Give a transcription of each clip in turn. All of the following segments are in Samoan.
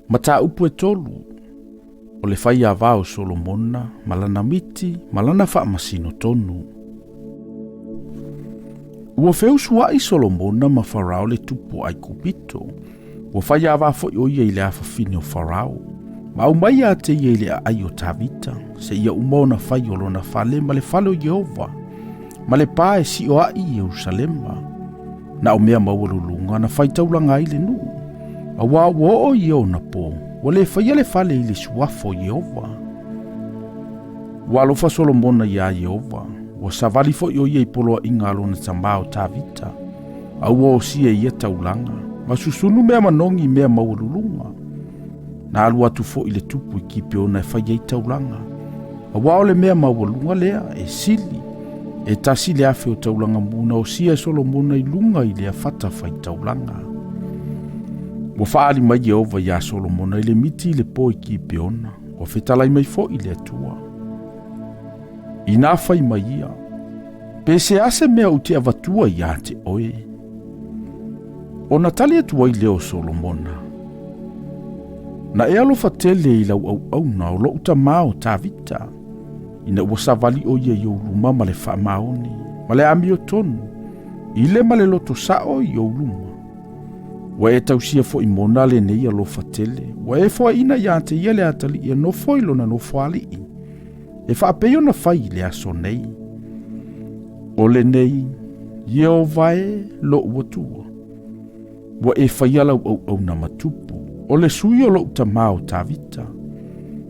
Mataupu e tolu, o le faiava o Solomona ma lana miti ma lana faamasino tonu. Ua feusuaʻi Solomona ma Farao le tupu o ʻAikupito. Ua faiava foi ʻo ia i le afafine o Farao, ma aumai ia te ia i le aai o Tavita, seia uma ona fai o lona fale ma le fale o Ieova, ma le pa e sioaʻi i Ierusalema. Na o mea maualuluga na faitaulaga ai le nuu, auā ua oo ia ona pō, ua lē faia le fale i le suafa o Ieova. Ua alofa Solomona iā Ieova, ua savali foi ʻo ia i poloaiga a lona tamā o Tavita, a ua osia e ia taulaga, ma susunu mea manogi i mea maualuluga. Na alu atu foi le tupu i Kipeona e fai ai taulaga, auā o le mea maualuga lea e sili, e 1,000 o taulaga mu na osia e Solomona i luga i lea fata faitaulaga. Ua faaali mai Ieova iā Solomona i le miti i le pō i Kipeona, ua fetalai mai foi le Atua. Inā fai mai ia, Pe se a se mea ou te avatua iā te oe? Ona tali atu ai lea o Solomona, Na e alofa tele i lau auauna o loʻu tamā o Tavita, ina ua savali ʻo ia i ou luma ma le faamaoni, ma le amiotonu, i le ma le loto saʻo i ou luma. Ua e tausia foi mona lenei alofa tele, ua e foaiina iā te ia le atalii e nofo i lona nofoalii, e faapei ona fai i le aso nei. O lenei, Ieova e, loʻu Atua, ua e faia lau auauna ma tupu, o le sui o loʻu tamā o Tavita.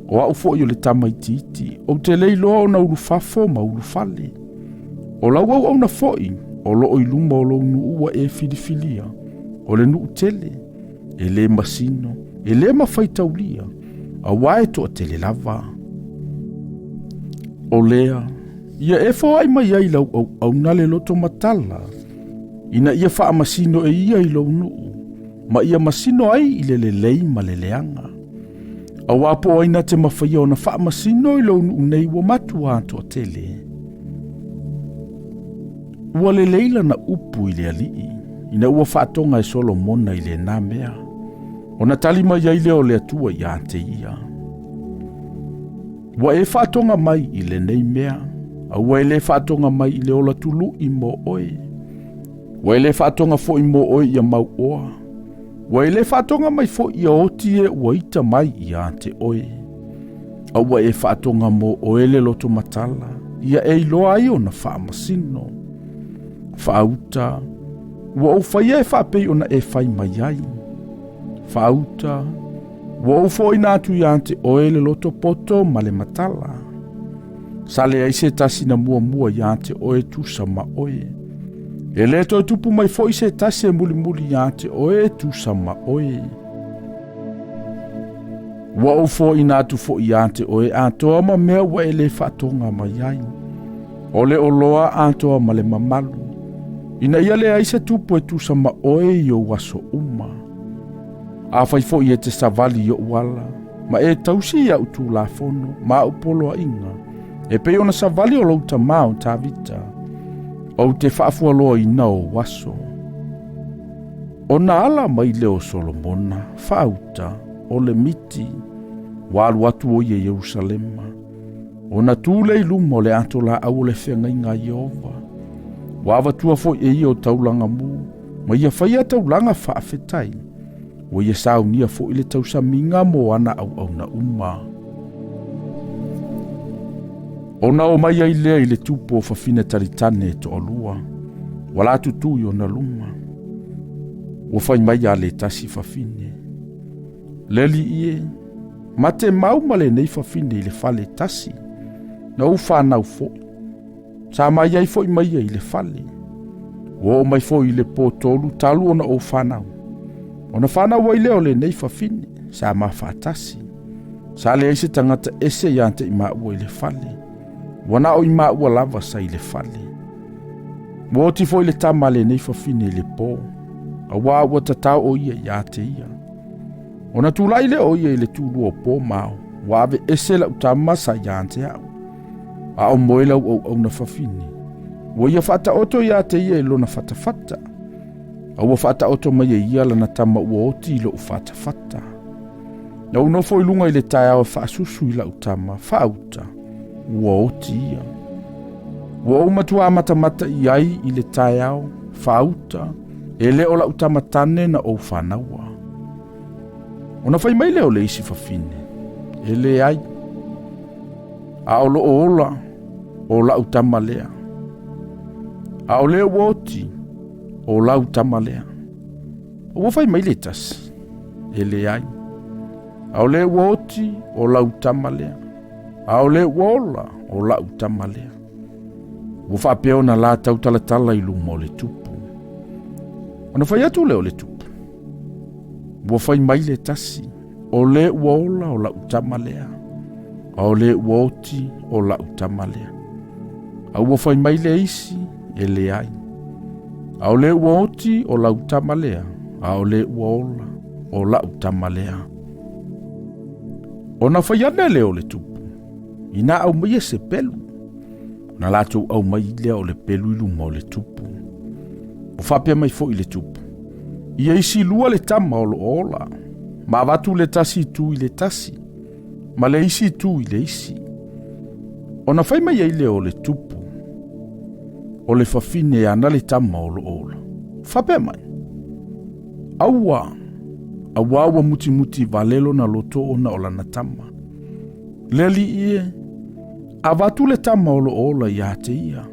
O aʻu foi o le tama itiiti, ou te le iloa ona ulufafo ma ulufale. O lau auauna foi, o loo i luma o lou nuu ua e filifilia, o le nuu tele, e lē masino, e lē mafaitaulia, auā e toatele lava. O lea, ia e foai mai ai lau auauna le loto matala, ina ia faamasino e ia i lou nuu, ma ia masino ai i le lelei ma le leaga. Auā po o ai na te mafaia ona faamasino i lou nuu nei ua matuā toatele. Ua lelei lana upu i le alii, ina ua faatoga e Solomona i lenā mea, ona tali mai ai lea o le Atua iā te ia. Ua e faatoga mai i lenei mea, a ua e lē faatoga mai i le ola tuluʻi mo oe. Ua e lē faatoga foi mo oe ia mau oa. Ua e lē faatoga mai foi ia oti e ua ita mai iā te oe. A ua e faatoga mo oe le loto matala, ia e iloa ai ona faamasino. Faauta, ua ou faia e faapei ona e fai mai ai. Faauta, Ua ou foaiina atu iā te oe le loto poto ma le matala. Sa leai se tasi na muamua iā te oe tusa ma oe. E lē toe tupu mai foi se tasi e mulimuli iā te oe tusa ma oe. Ua ou foaiina atu foi iā te oe atoa ma mea ua e lē faatoga mai ai. O le oloa atoa ma le mamalu, ina ia leai se tupu e tusa ma oe i ou aso uma. Afai foi e te savali i oʻu ala, ma e tausi i aʻu tulafono ma aʻu poloaiga, e pei ona savali o lou tamā o Tavita, ou te faafualoaina ou aso. Ona ala mai lea o Solomona, faauta, o le miti, ua alu atu ʻo ia i Ierusalema, ona tu lea i luma o le ato laau o le feagaiga a Ieova. Ua avatua foi e ia o taulaga mu, ma ia faia taulaga faafetai, ua ia saunia foi le tausamiga mo ana auauna uma. Ona o mai ai lea i le tupu o fafine talitane e toalua, ua latou tu i ona luma. Ua fai mai ia le tasi fafine, Le alii e, mate mau ma lenei fafine i le fale e tasi, na ou fanau foi. Sa mai ai foi ma ia i le fale. Ua oo mai foi i le pō tolu talu ona ou fanau. Ona fanau ai lea o lenei fafine, sa ma faatasi. Sa leai se tagata ese iā te i maua i le fale. Ua na o i maua lava sa i le fale. Ua oti foi le tama a lenei fafine i le pō, auā ua tatao ʻo ia iā te ia. Ona tulai lea o ia i le tulua o pō ma ao, ua ave ese lau tama sa iā te aʻu. A o moe lau auauna fafine, ua ia faataoto iā te ia i lona fatafata, a ua faataoto mai e ia lana tama ua oti i loʻu fatafata. Na ou nofo i luga i le taeao e faasusu i lau tama, faauta, ua oti ia. Ua ou matuā matamata i ai i le taeao, faauta, e le o lau tama tane na ou fanaua. Ona fai mai lea o le isi fafine, E leai, a o loo ola, o lau tama lea. A o lea ua oti, o lau tama lea. Ua fai mai le tasi, E leai, a o lea ua oti, o lau tama lea. A o lea ua ola, o lau tama lea. Ua faapea ona la tautalatala i luma o le tupu. Ona fai atu lea o le tupu, Ua fai mai le tasi, o le ua ola o lau tama lea, a o le ua oti o lau tama lea. A ua fai mai le isi, e leai. A o le ua oti o lau tama lea, a o le ua ola o lau tama lea. Ona fai ane lea o le tupu, inā aumaia se pelu, ona latou aumai lea o le pelu i luma o le tupu. Ua faapea mai foi le tupu, ia isi lua le tama o loo ola, ma avatu le tasi itu i le tasi, ma le isi itu i le isi. Ona fai mai ai lea o le tupu, o le fafine ana le tama o loo ola. Faapea mai, aua, auā ua mutimuti vale lona loto ona o lana tama. Le alii e, avatu le tama o loo ola iā te ia.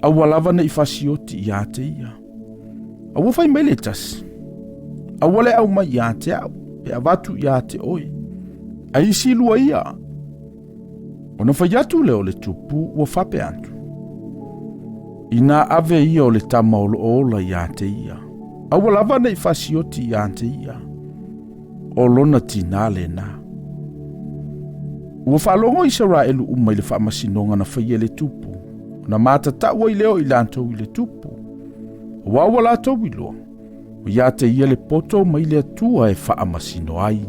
Aua lava ne i fasioti iā te ia. A ua fai mai le tasi, aua le aumai iā te au, pe avatu iā te oe. A isi lua ia, ona fai atu lea o le tupu ua faapea atu, inā ave ia o le tama o loo ola iā te ia, aua lava ne i fasioti iā te ia, o lona tinā lenā. Ua faalogo Isaraelu uma i le faamasinoga na faia e le tupu, ona matatau ai lea o i latou i le tupu. Auā ua latou iloa, o iā te ia le poto mai le Atua e faamasino ai.